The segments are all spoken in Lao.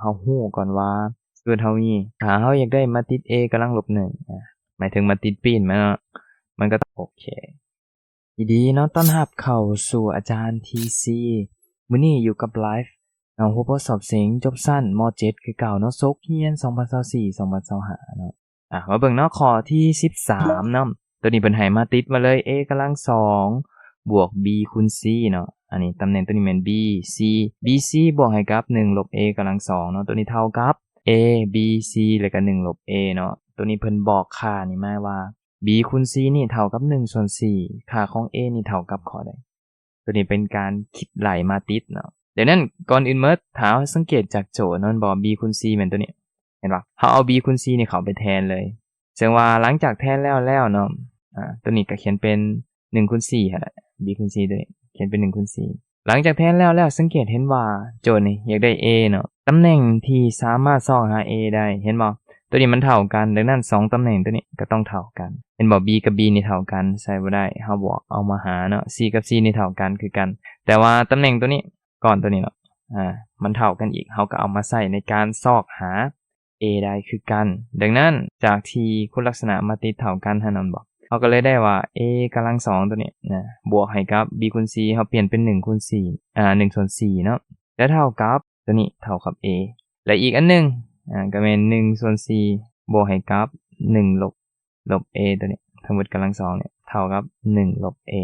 ເຮົາຮູ້ກ່ອນວ່າສູດເຮົາມີ ຖ້າເຮົາຢາກໄດ້ມາຕິດ a ກຳລັງລົບໜຶ່ງ ອາ ໝາຍເຖິງມາຕິດປີນມັນເນາະ ມັນກໍ ໂອເຄ ຍິນດີເນາະ ຕ້ອນຮັບເຂົ້າສູ່ອາຈານ ທີ ຊີ ມື້ນີ້ຢູ່ກັບໄລຟ໌ເນາະ ຫົວຂໍ້ສອບເສັງຈົບຊັ້ນ ມໍເຈັດ ຄືເກົ່າເນາະ ສົກຮຽນ ສອງພັນຊາວສີ່ ສອງພັນຊາວຫ້າເນາະ. ອາ ມາເບິ່ງເນາະ ຂໍ້ທີສິບສາມເນາະ ໂຕນີ້ເພິ່ນໃຫ້ມາຕິດມາເລີຍ a ກຳລັງສອງບວກ b ຄູນ c ເນາະ ອັນນີ້ຕຳແໜ່ງໂຕນີ້ແມ່ນ b c b c ບວກໃຫ້ກັບໜຶ່ງລົບ a ກຳລັງສອງເນາະ ໂຕນີ້ເທົ່າກັບ a b c ແລ້ວກໍໜຶ່ງລົບ a ເນາະ ໂຕນີ້ເພິ່ນບອກຄ່ານີ້ມາວ່າ b ຄູນ c ນີ້ເທົ່າກັບໜຶ່ງສ່ວນສີ່ ຄ່າຂອງ a ນີ້ເທົ່າກັບຂໍ້ໃດ? ໂຕນີ້ເປັນການຄິດໄລ່ມາຕິດເນາະ. ດັ່ງນັ້ນ ກ່ອນອື່ນໝົດ ຖ້າເຮົາສັງເກດຈາກໂຈດນັ້ນບໍ່ b ຄູນ c ແມ່ນໂຕນີ້ ເຫັນບໍ່? ເຮົາເອົາ b ຄູນ c ນີ້ເຂົ້າໄປແທນເລີຍ ເຊິ່ງວ່າຫຼັງຈາກແທນແລ້ວແລ້ວເນາະ ອາ ໂຕນີ້ກໍຂຽນເປັນໜຶ່ງຄູນສີ່ຫັ້ນແຫຼະ b ຄູນ c ໂຕນີ້ຂຽນເປັນໜຶ່ງຄູນສີ່. ຫຼັງຈາກແທນແລ້ວແລ້ວ ສັງເກດເຫັນວ່າໂຈດນີ້ຢາກໄດ້ a ເນາະ ຕຳແໜ່ງທີ່ສາມາດຊອກຫາ a ໄດ້ ເຫັນບໍ່? ໂຕນີ້ມັນເທົ່າກັນ ດັ່ງນັ້ນສອງຕຳແໜ່ງໂຕນີ້ກໍຕ້ອງເທົ່າກັນ ເຫັນບໍ່? b ກັບ b ນີ້ເທົ່າກັນ ໃສ່ບໍ່ໄດ້ ເຮົາບວກເອົາມາຫາເນາະ c ກັບ c ນີ້ເທົ່າກັນຄືກັນ ແຕ່ວ່າຕຳແໜ່ງໂຕນີ້ ກ້ອນໂຕນີ້ເນາະ ອາ ມັນເທົ່າກັນອີກ ເຮົາກໍເອົາມາໃຊ້ໃນການຊອກຫາ a ໄດ້ຄືກັນ. ດັ່ງນັ້ນ ຈາກທີ່ຄຸນລັກສະນະມາຕິດເທົ່າກັນຫັ້ນແມ່ນບໍ່ ເຮົາກໍເລີຍໄດ້ວ່າ a ກຳລັງສອງໂຕນີ້ນະ ບວກໃຫ້ກັບ b ຄູນ c ເຮົາປ່ຽນເປັນໜຶ່ງຄູນສີ່ ອາ ໜຶ່ງສ່ວນສີ່ເນາະ ຈະເທົ່າກັບ ໂຕນີ້ເທົ່າກັບ a ແລະ ອີກອັນໜຶ່ງ ອາ ກໍແມ່ນໜຶ່ງສ່ວນສີ່ບວກໃຫ້ກັບໜຶ່ງລົບ ລົບ a ໂຕນີ້ ທັງໝົດກຳລັງສອງນີ້ເທົ່າກັບໜຶ່ງລົບ a.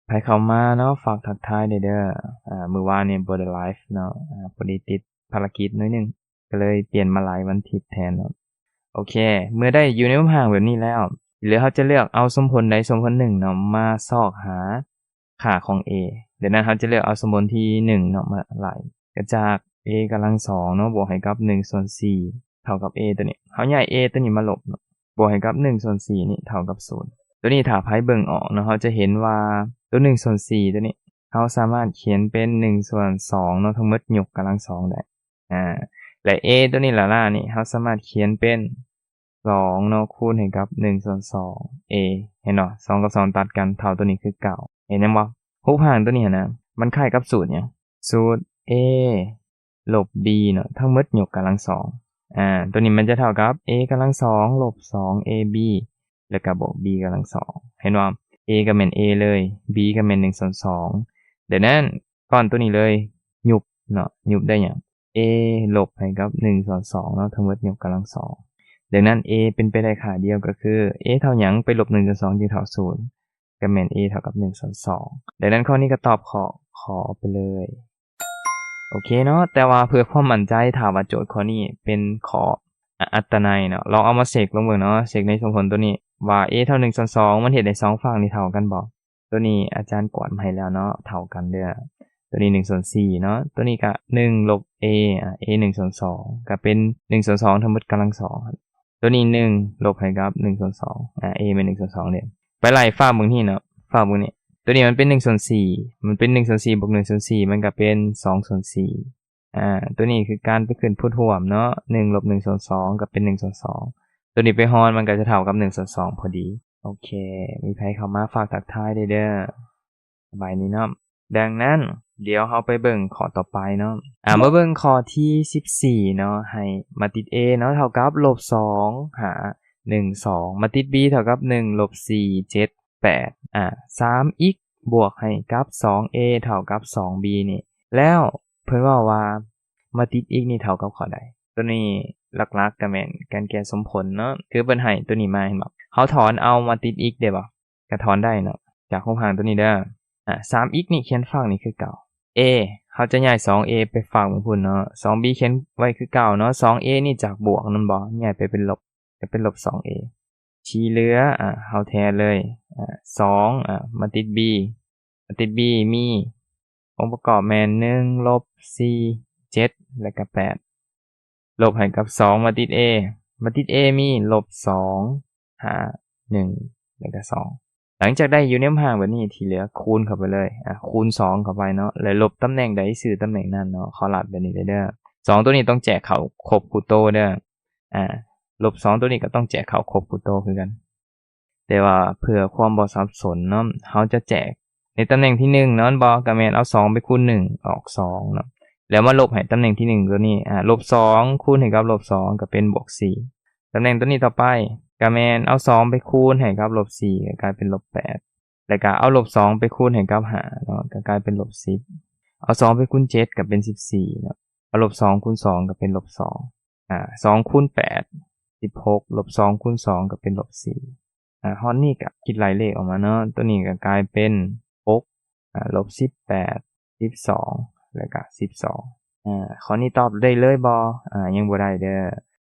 ໃຜເຂົ້າມາເນາະ ຝາກທັກທາຍແດ່ເດີ ອາ ມື້ວານນີ້ບໍ່ໄດ້ໄລຟ໌ເນາະ ອາ ພໍດີຕິດພາລະກິດໜ້ອຍໜຶ່ງ ກໍເລີຍປ່ຽນມາໄລຟ໌ວັນທິດແທນເນາະ. ໂອເຄ ເມື່ອໄດ້ຢູ່ໃນຮູບຮ່າງແບບນີ້ແລ້ວ ທີ່ເຫຼືອເຮົາຈະເລືອກເອົາສົມຜົນໃດສົມຜົນໜຶ່ງເນາະ ມາຊອກຫາຄ່າຂອງ a. ດັ່ງນັ້ນເຮົາຈະເລືອກເອົາສົມຜົນທີໜຶ່ງເນາະ ມາໄລ່ ກໍຈາກ a ກຳລັງສອງເນາະ ບວກໃຫ້ກັບໜຶ່ງສ່ວນສີ່ເທົ່າກັບ a ໂຕນີ້ ເຮົາຍ້າຍ a ໂຕນີ້ມາລົບເນາະ ບວກໃຫ້ກັບໜຶ່ງສ່ວນສີ່ນີ້ເທົ່າກັບສູນ. ໂຕນີ້ຖ້າໃຜເບິ່ງອອກເນາະ ເຮົາຈະເຫັນວ່າໂຕໜຶ່ງສ່ວນສີ່ໂຕນີ້ ເຮົາສາມາດຂຽນເປັນໜຶ່ງສ່ວນສອງເນາະ ທັງໝົດຍົກກຳລັງສອງໄດ້ ອາ ແລະ a ໂຕນີ້ຫຼ້າໆນີ້ ເຮົາສາມາດຂຽນເປັນສອງເນາະ ຄູນໃຫ້ກັບໜຶ່ງສ່ວນສອງ a ເຫັນບໍ່? ສອງກັບສອງຕັດກັນ ເທົ່າໂຕນີ້ຄືເກົ່າ ເຫັນຫຍັງບໍ່? ຮູບຮ່າງໂຕນີ້ຫັ້ນນະ ມັນຄ້າຍກັບສູດຫຍັງ? ສູດ a ລົບ b ເນາະ ທັງໝົດຍົກກຳລັງສອງ ອາ ໂຕນີ້ມັນຈະເທົ່າກັບ a ກຳລັງສອງລົບສອງ ab ແລ້ວກໍບວກ b ກຳລັງສອງ ເຫັນບໍ່? a ກໍແມ່ນ a ເລີຍ b ກໍແມ່ນໜຶ່ງສ່ວນສອງ ດັ່ງນັ້ນ ກ້ອນໂຕນີ້ເລີຍ ຍຸບເນາະ ຍຸບໄດ້ຫຍັງ? a ລົບໃຫ້ກັບໜຶ່ງສ່ວນສອງເນາະ ທັງໝົດຍົກກຳລັງສອງ ດັ່ງນັ້ນ a ເປັນໄປໄດ້ຄ່າດຽວ ກໍຄື a ເທົ່າຫຍັງ? ໄປລົບໜຶ່ງສ່ວນສອງຈຶ່ງເທົ່າສູນ ກໍແມ່ນ a ເທົ່າກັບໜຶ່ງສ່ວນສອງ ດັ່ງນັ້ນຂໍ້ນີ້ກໍຕອບຂໍ້ ຂ ໄປເລີຍ. ໂອເຄເນາະ ແຕ່ວ່າເພື່ອຄວາມໝັ້ນໃຈ ຖ້າວ່າໂຈດຂໍ້ນີ້ເປັນຂໍ້ ອະ ອັດຕະໄນເນາະ ລອງເອົາມາເຊັກລອງເບິ່ງເນາະ ເຊັກໃນສົມຜົນໂຕນີ້ວ່າ a ເທົ່າໜຶ່ງສ່ວນສອງ ມັນເຮັດໃຫ້ສອງຟາກນີ້ເທົ່າກັນບໍ່? ໂຕນີ້ອາຈານກວດມາໃຫ້ແລ້ວເນາະ ເທົ່າກັນເດີ້ ໂຕນີ້ໜຶ່ງສ່ວນສີ່ເນາະ ໂຕນີ້ກະໜຶ່ງລົບ a ອາ a ໜຶ່ງສ່ວນສອງ ກະເປັນໜຶ່ງສ່ວນສອງທັງໝົດກຳລັງສອງ ໂຕນີ້ໜຶ່ງລົບໃຫ້ກັບໜຶ່ງສ່ວນສອງ ອາ a ແມ່ນໜຶ່ງສ່ວນສອງເດ້ ໄປໄລ່ຟາກເບິ່ງນີ້ເນາະ ຟາກເບິ່ງນີ້ ໂຕນີ້ມັນເປັນໜຶ່ງສ່ວນສີ່ ມັນເປັນໜຶ່ງສ່ວນສີ່ບວກໜຶ່ງສ່ວນສີ່ ມັນກະເປັນສອງສ່ວນສີ່ ອາ ໂຕນີ້ຄືການໄປຂຶ້ນພູດຮ່ວມເນາະ ໜຶ່ງລົບໜຶ່ງສ່ວນສອງ ກໍເປັນໜຶ່ງສ່ວນສອງ ໂຕນີ້ໄປຮອນມັນກໍຈະເທົ່າກັບໜຶ່ງສ່ວນສອງພໍດີ. ໂອເຄ ມີໃຜເຂົ້າມາຝາກທັກທາຍໄດ້ເດີ້ ສະບາຍດີເນາະ. ດັ່ງນັ້ນ ດຽວເຮົາໄປເບິ່ງຂໍ້ຕໍ່ໄປເນາະ ອາ ມາເບິ່ງຂໍ້ທີສິບສີ່ເນາະ ໃຫ້ມາຕິດ a ເນາະ ເທົ່າກັບລົບສອງ ຫາໜຶ່ງ ສອງ ມາຕິດ b ເທົ່າກັບໜຶ່ງ ລົບສີ່ ເຈັດ ແປດ ອາ ສາມ x ບວກໃຫ້ກັບສອງ a ເທົ່າກັບສອງ b ນີ້ ແລ້ວເພິ່ນເວົ້າວ່າມາຕິດ x ນີ້ເທົ່າກັບຂໍ້ໃດ? ໂຕນີ້ຫຼັກໆກໍແມ່ນການແກ້ສົມຜົນເນາະ ຄືເພິ່ນໃຫ້ໂຕນີ້ມາ ເຫັນບໍ່? ເຮົາຖອນເອົາມາຕິດ x ໄດ້ບໍ່? ກະຖອນໄດ້ເນາະ ຈາກຮູບຮ່າງໂຕນີ້ເດີ້ ອາ ສາມ x ນີ້ຂຽນຟາກນີ້ຄືເກົ່າ a ເຮົາຈະຍ້າຍສອງ a ໄປຟາກເບື້ອງພຸ້ນເນາະ ສອງ b ຂຽນໄວ້ຄືເກົ່າເນາະ ສອງ a ນີ້ຈາກບວກແມ່ນບໍ່ ຍ້າຍໄປເປັນລົບ ກະເປັນລົບສອງ a ທີ່ເຫຼືອ ອາ ເຮົາແທນເລີຍ ອາ ສອງ ອາ ມາຕິດ b ມາຕິດ b ມີອົງປະກອບແມ່ນໜຶ່ງ ລົບສີ່ ເຈັດ ແລະກະແປດ ລົບໃຫ້ກັບສອງ ມາຕິດ a ມາຕິດ a ມີລົບສອງ ຫາໜຶ່ງ ແລະກະສອງ ຫຼັງຈາກໄດ້ຢູ່ໃນຮູບຮ່າງແບບນີ້ ທີ່ເຫຼືອຄູນເຂົ້າໄປເລີຍ ອາ ຄູນສອງເຂົ້າໄປເນາະ ແລະລົບຕຳແໜ່ງໃດຊື່ຕຳແໜ່ງນັ້ນເນາະ ຂໍລັດແບບນີ້ເລີຍເດີ້ ສອງໂຕນີ້ຕ້ອງແຈກເຂົ້າຄົບຄູ່ໂຕເດີ້ ອາ ລົບສອງໂຕນີ້ກໍຕ້ອງແຈກເຂົ້າຄົບຄູ່ໂຕຄືກັນ ແຕ່ວ່າເພື່ອຄວາມບໍ່ສັບສົນເນາະ ເຮົາຈະແຈກໃນຕຳແໜ່ງທີໜຶ່ງເນາະ ແມ່ນບໍ່ ກໍແມ່ນເອົາສອງໄປຄູນໜຶ່ງ ອອກສອງເນາະ ແລ້ວມາລົບໃຫ້ຕຳແໜ່ງທີໜຶ່ງໂຕນີ້ ອາ ລົບສອງຄູນໃຫ້ກັບລົບສອງກໍເປັນບວກສີ່. ຕຳແໜ່ງໂຕນີ້ຕໍ່ໄປ ກໍແມ່ນເອົາສອງໄປຄູນໃຫ້ກັບລົບສີ່ ກໍກາຍເປັນລົບແປດ ແລ້ວກໍເອົາລົບສອງໄປຄູນໃຫ້ກັບຫ້າເນາະ ກໍກາຍເປັນລົບສິບ. ເອົາສອງໄປຄູນເຈັດກໍເປັນສິບສີ່ເນາະ. ເອົາລົບສອງຄູນສອງກໍເປັນລົບສອງ. ອາ ສອງຄູນແປດ ສິບຫົກ ລົບສອງຄູນສອງກໍເປັນລົບສີ່. ອາ ຮອດນີ້ກໍຄິດໄລ່ເລກອອກມາເນາະ ໂຕນີ້ກໍກາຍເປັນຫົກ ອາ ລົບສິບແປດ ສິບສອງ ແລ້ວກໍສິບສອງ. ອາ ຂໍ້ນີ້ຕອບໄດ້ເລີຍບໍ່? ອາ ຍັງບໍ່ໄດ້ເດີ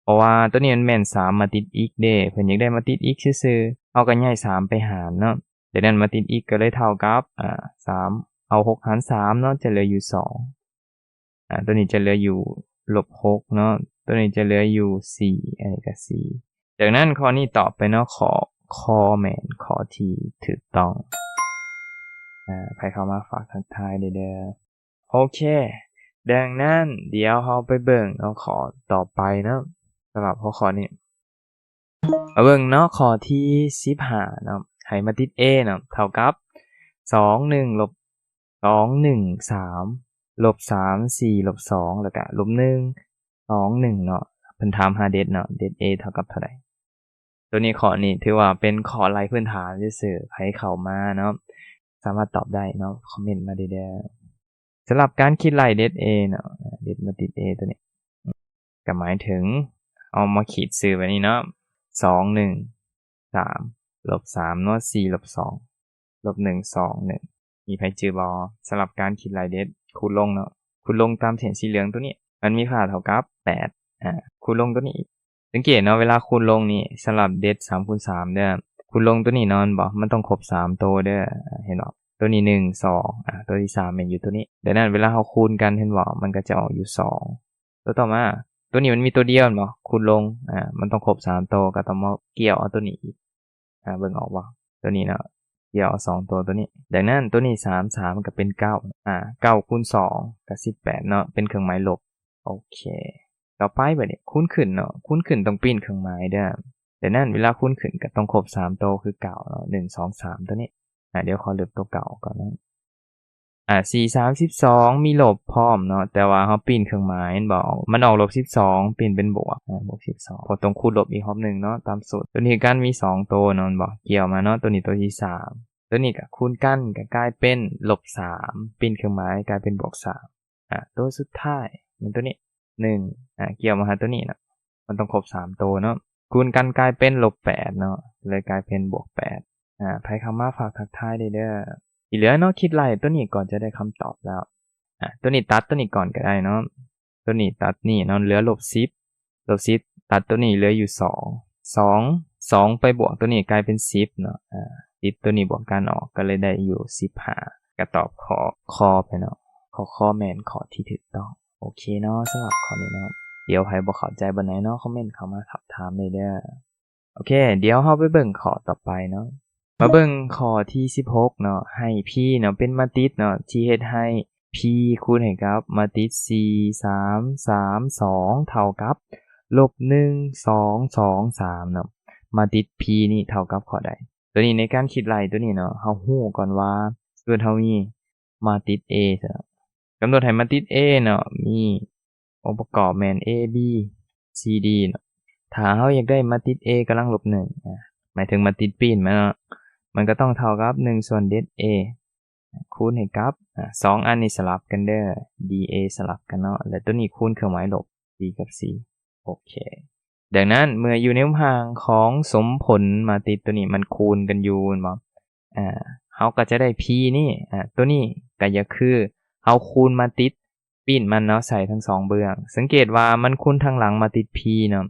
ເພາະວ່າໂຕນີ້ມັນແມ່ນສາມມາຕິດອີກເດ້ ເພິ່ນຢາກໄດ້ມາຕິດອີກຊື່ໆ ເຮົາກໍຍ້າຍສາມໄປຫານເນາະ. ຈາກນັ້ນມາຕິດອີກກໍເລີຍເທົ່າກັບ ອາ ສາມ ເອົາຫົກຫານສາມເນາະ ຈະເຫຼືອຢູ່ສອງ. ອາ ໂຕນີ້ຈະເຫຼືອຢູ່ລົບຫົກເນາະ ໂຕນີ້ຈະເຫຼືອຢູ່ສີ່ ອັນນີ້ກໍສີ່. ຈາກນັ້ນຂໍ້ນີ້ຕອບໄປເນາະ ຂໍ້ ຂໍ້ແມ່ນຂໍ້ທີ່ຖືກຕ້ອງ. ອາ ໃຜເຂົ້າມາຝາກທັກທາຍໄດ້ເດີ. ໂອເຄ ດັ່ງນັ້ນດຽວເຮົາໄປເບິ່ງເນາະ ຂໍ້ຕໍ່ໄປເນາະ ສຳລັບຫົວຂໍ້ນີ້. ມາເບິ່ງເນາະ ຂໍ້ທີສິບຫ້າເນາະ ໃຫ້ມາຕິດ A ເນາະ ເທົ່າກັບ ສອງ ໜຶ່ງ ລົບ ສອງ ໜຶ່ງ ສາມ ລົບ ສາມ ສີ່ ລົບ ສອງ ແລ້ວກະ ລົບ ໜຶ່ງ ສອງ ໜຶ່ງ ເນາະ. ເພິ່ນຖາມຫາເດັດເນາະ ເດັດ A ເທົ່າກັບເທົ່າໃດ? ໂຕນີ້ ຂໍ້ນີ້ຖືວ່າເປັນຂໍ້ໄລ່ພື້ນຖານຊື່ໆ ໃຜເຂົ້າມາເນາະ ສາມາດຕອບໄດ້ເນາະ ຄອມເມັນມາໄດ້ເດີ. ສຳລັບການຄິດໄລ່ເດັດ A ເນາະ ເດັດມາຕິດ A ໂຕນີ້ ກໍໝາຍເຖິງເອົາມາຂີດຊື່ແບບນີ້ເນາະ ສອງ ໜຶ່ງ ສາມ ລົບ ສາມ ເນາະ ສີ່ ລົບ ສອງ ລົບ ໜຶ່ງ ສອງ ໜຶ່ງ. ມີໃຜຈື່ບໍ່? ສຳລັບການຄິດໄລ່ເດັດ ຄູນລົງເນາະ ຄູນລົງຕາມເສັ້ນສີເຫຼືອງໂຕນີ້ ມັນມີຄ່າເທົ່າກັບແປດ ອາ ຄູນລົງໂຕນີ້ອີກ. ສັງເກດເນາະ ເວລາຄູນລົງນີ້ ສຳລັບເດັດສາມຄູນສາມເດີ ຄູນລົງໂຕນີ້ເນາະ ແມ່ນບໍ່? ມັນຕ້ອງຄົບສາມໂຕເດີ ເຫັນບໍ່? ໂຕນີ້ ໜຶ່ງ ສອງ ອາ ໂຕທີສາມແມ່ນຢູ່ໂຕນີ້. ດັ່ງນັ້ນເວລາເຮົາຄູນກັນ ເຫັນບໍ່? ມັນກໍຈະອອກຢູ່ສອງ. ໂຕຕໍ່ມາ ໂຕນີ້ມັນມີໂຕດຽວແມ່ນບໍ່? ຄູນລົງ ອາ ມັນຕ້ອງຄົບສາມໂຕ ກໍຕ້ອງມາກ່ຽວເອົາໂຕນີ້ອີກ. ອາ ເບິ່ງອອກບໍ່? ໂຕນີ້ເນາະ ກ່ຽວເອົາສອງໂຕໂຕນີ້. ດັ່ງນັ້ນໂຕນີ້ ສາມ ສາມ ມັນກໍເປັນເກົ້າ ອາ ເກົ້າຄູນສອງກໍສິບແປດເນາະ ເປັນເຄື່ອງໝາຍລົບ. ໂອເຄ ຕໍ່ໄປບາດນີ້ຄູນຂຶ້ນເນາະ ຄູນຂຶ້ນຕ້ອງປີ້ນເຄື່ອງໝາຍເດີ. ດັ່ງນັ້ນເວລາຄູນຂຶ້ນກໍຕ້ອງຄົບສາມໂຕຄືເກົ່າເນາະ ໜຶ່ງ ສອງ ສາມ ໂຕນີ້. ອາ ດຽວຂໍເລືອກໂຕເກົ່າກ່ອນເນາະ. ອາ ສີ່ ສາມ ສິບສອງ ມີລົບພ້ອມເນາະ ແຕ່ວ່າເຮົາປີ້ນເຄື່ອງໝາຍ ມັນບໍ່ອອກ ມັນອອກລົບສິບສອງ ປີ້ນເປັນບວກ ອາ ບວກສິບສອງ ເພາະຕ້ອງຄູນລົບອີກຮອບໜຶ່ງເນາະ ຕາມສູດ. ໂຕນີ້ຄືກັນມີສອງໂຕເນາະ ແມ່ນບໍ່? ກ່ຽວມາເນາະ ໂຕນີ້ໂຕທີສາມ ໂຕນີ້ກໍຄູນກັນກໍກາຍເປັນລົບສາມ ປີ້ນເຄື່ອງໝາຍກາຍເປັນບວກສາມ. ອາ ໂຕສຸດທ້າຍແມ່ນໂຕນີ້ ໜຶ່ງ ອາ ກ່ຽວມາຫາໂຕນີ້ເນາະ ມັນຕ້ອງຄົບສາມໂຕເນາະ ຄູນກັນກາຍເປັນລົບແປດເນາະ ເລີຍກາຍເປັນບວກແປດ. ອາ ໃຜເຂົ້າມາຝາກທັກທາຍໄດ້ເດີ. ທີ່ເຫຼືອເນາະ ຄິດໄລ່ໂຕນີ້ກໍຈະໄດ້ຄຳຕອບແລ້ວ. ອາ ໂຕນີ້ຕັດໂຕນີ້ກ່ອນກໍໄດ້ເນາະ ໂຕນີ້ຕັດນີ້ເນາະ ເຫຼືອລົບສິບ ລົບສິບ ຕັດໂຕນີ້ເຫຼືອຢູ່ສອງ ສອງ ສອງໄປບວກໂຕນີ້ກາຍເປັນສິບເນາະ ອາ ສິບ ໂຕນີ້ບວກກັນອອກກໍເລີຍໄດ້ຢູ່ສິບຫ້າ ກໍຕອບຂໍ້ ຄ ໄປເນາະ. ຂໍ້ ຄ ແມ່ນຂໍ້ທີ່ຖືກຕ້ອງ. ໂອເຄເນາະ ສຳລັບຂໍ້ນີ້ເນາະ ດຽວໃຜບໍ່ເຂົ້າໃຈບ່ອນໃດເນາະ ຄອມເມັນເຂົ້າມາສອບຖາມໄດ້ເດີ. ໂອເຄ ດຽວເຮົາໄປເບິ່ງຂໍ້ຕໍ່ໄປເນາະ ມາເບິ່ງຂໍ້ທີສິບຫົກເນາະ ໃຫ້ P ເນາະ ເປັນມາຕິດເນາະ ທີ່ເຮັດໃຫ້ P ຄູນໃຫ້ກັບມາຕິດ ສີ່ ສາມ ສາມ ສອງ ເທົ່າກັບ ລົບ ໜຶ່ງ ສອງ ສອງ ສາມ ເນາະ ມາຕິດ P ນີ້ເທົ່າກັບຂໍ້ໃດ? ໂຕນີ້ໃນການຄິດໄລ່ໂຕນີ້ເນາະ ເຮົາຮູ້ກ່ອນວ່າ ສົມມຸດເຮົາມີມາຕິດ A ຊະເນາະ ກຳນົດໃຫ້ມາຕິດ A ເນາະ ມີ ອົງປະກອບແມ່ນ A B C D ເນາະ ຖ້າເຮົາຢາກໄດ້ມາຕິດ A ກຳລັງລົບໜຶ່ງ ອາ ໝາຍເຖິງມາຕິດປີ້ນມັນເນາະ ມັນກໍຕ້ອງເທົ່າກັບ ໜຶ່ງ ສ່ວນເດັດ A ຄູນໃຫ້ກັບ ອາ ສອງອັນນີ້ສະຫຼັບກັນເດີ D A ສະຫຼັບກັນເນາະ ແລະ ໂຕນີ້ຄູນເຄື່ອງໝາຍລົບ D ກັບ C. ໂອເຄ ດັ່ງນັ້ນເມື່ອຢູ່ໃນຮູບຮ່າງຂອງສົມຜົນມາຕິດໂຕນີ້ມັນຄູນກັນຢູ່ແມ່ນບໍ່? ອາ ເຮົາກໍຈະໄດ້ P ນີ້ ອາ ໂຕນີ້ກໍຢາກຄືເຮົາຄູນມາຕິດປີ້ນມັນເນາະ ໃສ່ທັງສອງເບື້ອງ. ສັງເກດວ່າມັນຄູນທາງຫຼັງມາຕິດ P ເນາະ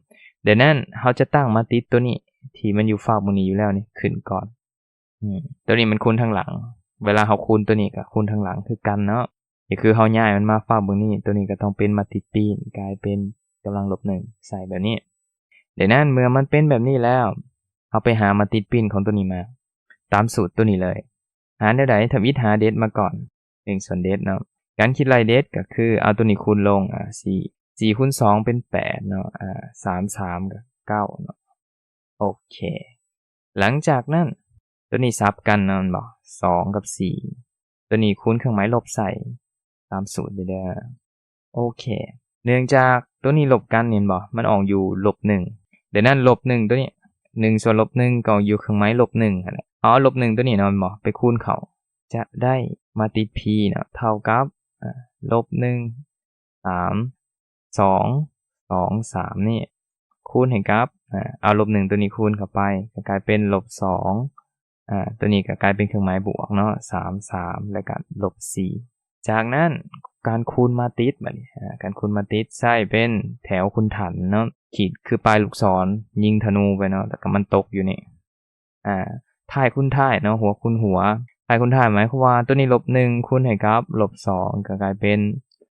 ດັ່ງນັ້ນເຮົາຈະຕັ້ງມາຕິດໂຕນີ້ທີ່ມັນຢູ່ຟາກເບື້ອງນີ້ຢູ່ແລ້ວນີ້ຂຶ້ນກ່ອນ. ອືມ ໂຕນີ້ມັນຄູນທາງຫຼັງ ເວລາເຮົາຄູນໂຕນີ້ກໍຄູນທາງຫຼັງຄືກັນເນາະ ກໍຄືເຮົາຍ້າຍມັນມາຟາກເບື້ອງນີ້ ໂຕນີ້ກໍຕ້ອງເປັນມາຕິດປີ້ນ ກາຍເປັນກຳລັງລົບໜຶ່ງ ໃສ່ແບບນີ້. ດັ່ງນັ້ນເມື່ອມັນເປັນແບບນີ້ແລ້ວ ເຮົາໄປຫາມາຕິດປີ້ນຂອງໂຕນີ້ມາ ຕາມສູດໂຕນີ້ເລີຍ ຫາແນວໃດ? ທຳອິດຫາເດັດມາກ່ອນ ໜຶ່ງ ສ່ວນເດັດເນາະ ການຄິດໄລ່ເດັດກໍຄືເອົາໂຕນີ້ຄູນລົງ ອາ ສີ່ ສີ່ຄູນສອງເປັນແປດເນາະ ອາ ສາມ ສາມກໍເກົ້າເນາະ. ໂອເຄ ຫຼັງຈາກນັ້ນ ໂຕນີ້ສັບກັນເນາະ ແມ່ນບໍ່? ສອງກັບສີ່ ໂຕນີ້ຄູນເຄື່ອງໝາຍລົບໃສ່ຕາມສູດເດີ. ໂອເຄ ເນື່ອງຈາກໂຕນີ້ລົບກັນ ເຫັນບໍ່? ມັນອອກຢູ່ລົບໜຶ່ງ. ດັ່ງນັ້ນ ລົບໜຶ່ງໂຕນີ້ ໜຶ່ງສ່ວນລົບໜຶ່ງ ກໍຢູ່ເຄື່ອງໝາຍລົບໜຶ່ງຫັ້ນແຫຼະ. ເອົາລົບໜຶ່ງໂຕນີ້ເນາະ ແມ່ນບໍ່? ໄປຄູນເຂົ້າ ຈະໄດ້ມາຕິດ P ເນາະ ເທົ່າກັບ ອາ ລົບໜຶ່ງ ສາມ ສອງ ສອງ ສາມ ນີ້ ຄູນໃຫ້ກັບ ອາ ເອົາລົບໜຶ່ງໂຕນີ້ຄູນເຂົ້າໄປ ກໍກາຍເປັນລົບສອງ ອາ ໂຕນີ້ກໍກາຍເປັນເຄື່ອງໝາຍບວກເນາະ ສາມ ສາມ ແລ້ວກໍລົບສີ່. ຈາກນັ້ນ ການຄູນມາຕິດ ບັດນີ້ ອາ ການຄູນມາຕິດ ໃຊ້ເປັນແຖວຄູນຖັນເນາະ ຂີດຄືປາຍລູກສອນ ຍິງທະນູໄປເນາະ ແລ້ວກໍມັນຕົກຢູ່ນີ້ ອາ ທ້າຍຄູນທ້າຍເນາະ ຫົວຄູນຫົວ ທ້າຍຄູນທ້າຍ ໝາຍຄວາມວ່າໂຕນີ້ລົບໜຶ່ງຄູນໃຫ້ກັບລົບສອງ ກໍກາຍເປັນ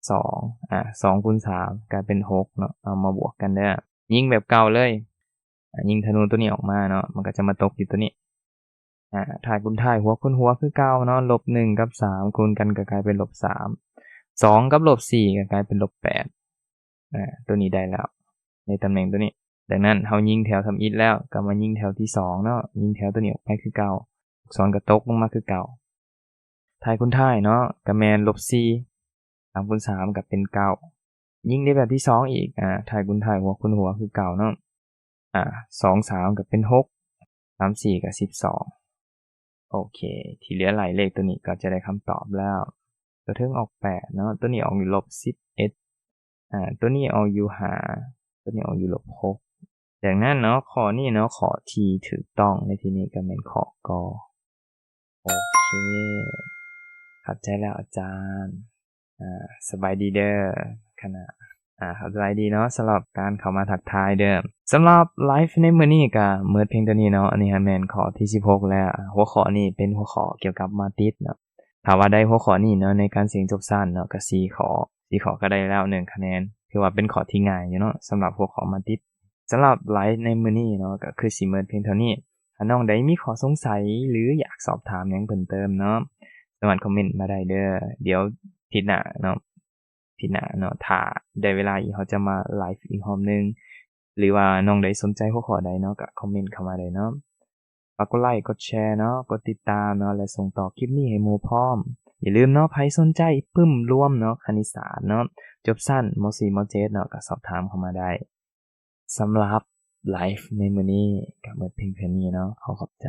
ສອງ ອາ ສອງຄູນສາມ ກາຍເປັນຫົກເນາະ. ເອົາມາບວກກັນເດີ ຍິງແບບເກົ່າເລີຍ ອາ ຍິງທະນູໂຕນີ້ອອກມາເນາະ ມັນກໍຈະມາຕົກຢູ່ໂຕນີ້ ອາ ທ້າຍຄູນທ້າຍ ຫົວຄູນຫົວຄືເກົ່າເນາະ ລົບໜຶ່ງກັບສາມຄູນກັນກໍກາຍເປັນລົບສາມ ສອງກັບລົບສີ່ກໍກາຍເປັນລົບແປດ ອາ ໂຕນີ້ໄດ້ແລ້ວ ໃນຕຳແໜ່ງໂຕນີ້. ດັ່ງນັ້ນ ເຮົາຍິງແຖວທຳອິດແລ້ວ ກໍມາຍິງແຖວທີສອງເນາະ ຍິງແຖວໂຕນີ້ອອກໄປຄືເກົ່າ ລູກສອນກໍຕົກລົງມາຄືເກົ່າ. ທ້າຍຄູນທ້າຍເນາະ ກໍແມ່ນລົບສີ່ ສາມຄູນສາມກໍເປັນເກົ້າ ຍິງໃນແບບທີສອງອີກ ອາ ທ້າຍຄູນທ້າຍ ຫົວຄູນຫົວຄືເກົ່າເນາະ ອາ ສອງສາມກໍເປັນຫົກ ສາມສີ່ກໍສິບສອງ. ໂອເຄ ທີ່ເຫຼືອໄລ່ເລກໂຕນີ້ກໍຈະໄດ້ຄຳຕອບແລ້ວ. ຕົວເທິງອອກແປດເນາະ ຕົວນີ້ອອກຢູ່ລົບສິບເອັດ ອາ ຕົວນີ້ອອກຢູ່ຫ້າ ຕົວນີ້ອອກຢູ່ລົບຫົກ. ດັ່ງນັ້ນເນາະ ຂໍ້ນີ້ເນາະ ຂໍ້ທີ່ຖືກຕ້ອງໃນທີ່ນີ້ກໍແມ່ນຂໍ້ ກ. ໂອເຄ ເຂົ້າໃຈແລ້ວອາຈານ. ອາ ສະບາຍດີເດີຄະນະ. ອາ ເຂົ້າໃຈດີເນາະ ສຳລັບການເຂົ້າມາທັກທາຍເດີ. ສຳລັບໄລຟ໌ໃນມື້ນີ້ກະໝົດພຽງເທົ່ານີ້ເນາະ. ອັນນີ້ຫັ້ນແມ່ນຂໍ້ທີສິບຫົກແລ້ວ. ອາ ຫົວຂໍ້ນີ້ເປັນຫົວຂໍ້ກ່ຽວກັບມາຕິດເນາະ. ຖ້າວ່າໄດ້ຫົວຂໍ້ນີ້ເນາະ ໃນການເສັງຈົບຊັ້ນເນາະ ກະສີ່ຂໍ້ ສີ່ຂໍ້ກະໄດ້ແລ້ວໜຶ່ງຄະແນນ. ຖືວ່າເປັນຂໍ້ທີ່ງ່າຍຢູ່ເນາະ ສຳລັບຫົວຂໍ້ມາຕິດ. ສຳລັບໄລຟ໌ໃນມື້ນີ້ເນາະ ກໍຄືຊິໝົດພຽງເທົ່ານີ້. ຖ້ານ້ອງໃດມີຂໍ້ສົງໄສ ຫຼື ຢາກສອບຖາມຫຍັງເພີ່ມເຕີມເນາະ ສາມາດຄອມເມັນມາໄດ້ເດີ. ດຽວທິດໜ້າເນາະ ທິດໜ້າເນາະ ຖ້າໄດ້ເວລາອີກ ເຮົາຈະມາໄລຟ໌ອີກຮອບໜຶ່ງ ຫຼືວ່ານ້ອງໃດສົນໃຈຫົວຂໍ້ໃດເນາະ ກໍຄອມເມັນເຂົ້າມາໄດ້ເນາະ. ຝາກກົດໄລ ກົດແຊເນາະ ກົດຕິດຕາມເນາະ ແລະ ສົ່ງຕໍ່ຄລິບນີ້ໃຫ້ໝູ່ພ້ອມ. ຢ່າລືມເນາະ ໃຜສົນໃຈປຶ້ມລວມເນາະ ຄະນິດສາດເນາະ ຈົບຊັ້ນ ມໍສີ່ ມໍເຈັດເນາະ ກໍສອບຖາມເຂົ້າມາໄດ້. ສຳລັບໄລຟ໌ໃນມື້ນີ້ກໍໝົດພຽງເທົ່ານີ້ເນາະ. ຂໍຂອບໃຈ.